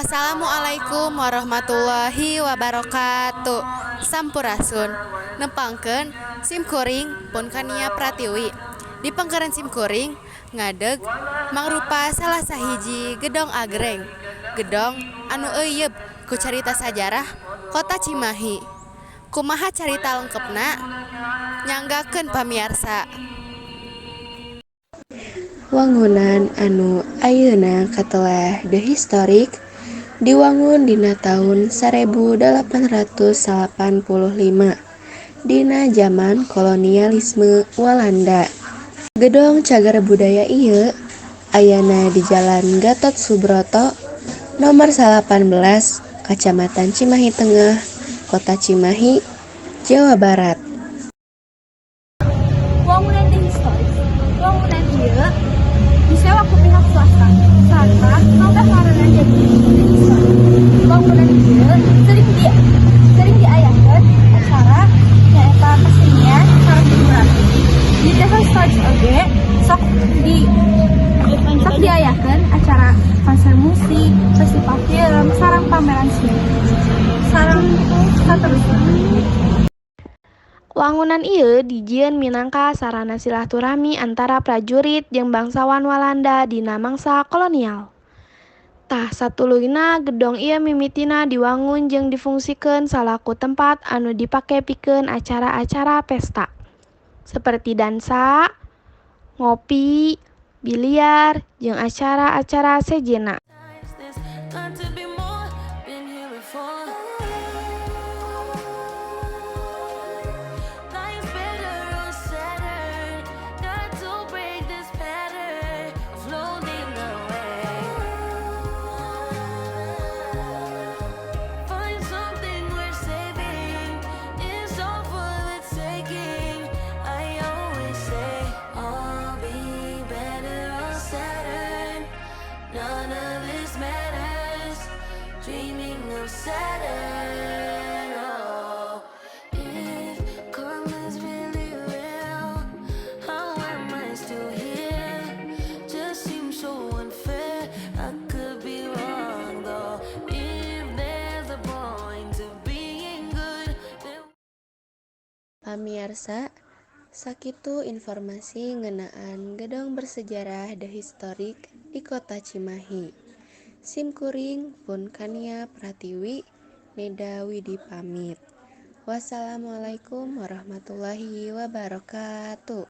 Assalamualaikum warahmatullahi wabarakatuh. Sampurasun. Nepangkeun sim kuring pun kania pratiwi. Di pengkeren sim kuring ngadeg mangrupa salah sahiji gedong agreng. Gedong anu euyeub ku carita sajarah Kota Cimahi. Kumaha carita lengkepna? Nyanggakeun pamiarsa. Wangunan anu ayeuna katelah The Historic diwangun dina taun 1885 dina jaman kolonialisme Walanda. Gedong Cagar Budaya ieu ayana di Jalan Gatot Subroto Nomor 18, Kacamatan Cimahi Tengah, Kota Cimahi, Jawa Barat. Wangunan The Historic, wangunan ieu disewa ku pihak swasta sarta ngubah ngaranna jadi The Historic. Wangunan ieu sering diayakeun acara, nyaeta kesenian sareng hiburan. Di The Historic oge sok diayakeun acara konser musik, festival film, sareng pameran seni, sareng saterusna. Wangunan ieu dijieun minangka sarana silaturahmi antara prajurit jeung bangsawan Walanda dina mangsa kolonial. Tah, satuluyna gedong ieu mimitina diwangun jeung difungsikeun salaku tempat anu dipake pikeun acara-acara pesta. Seperti dansa, ngopi, biliar, jeung acara-acara sejenna. There's got to be more. Been here before. Life's better on Saturn. Got to break this pattern of floating away. Find something worth saving. It's all for the taking. I always say I'll be better on Saturn. None of this matters. Dreaming of Saturn. Oh, if karma's really real, how am I still here? Just seems so unfair. I could be wrong though. If there's a point to being good, then. Pamiarsa, sakitu informasi ngeunaan gedong bersejarah The Historic di Kota Cimahi. Sim kuring pun kania pratiwi Neda Widi pamit. Wassalamualaikum warahmatullahi wabarakatuh.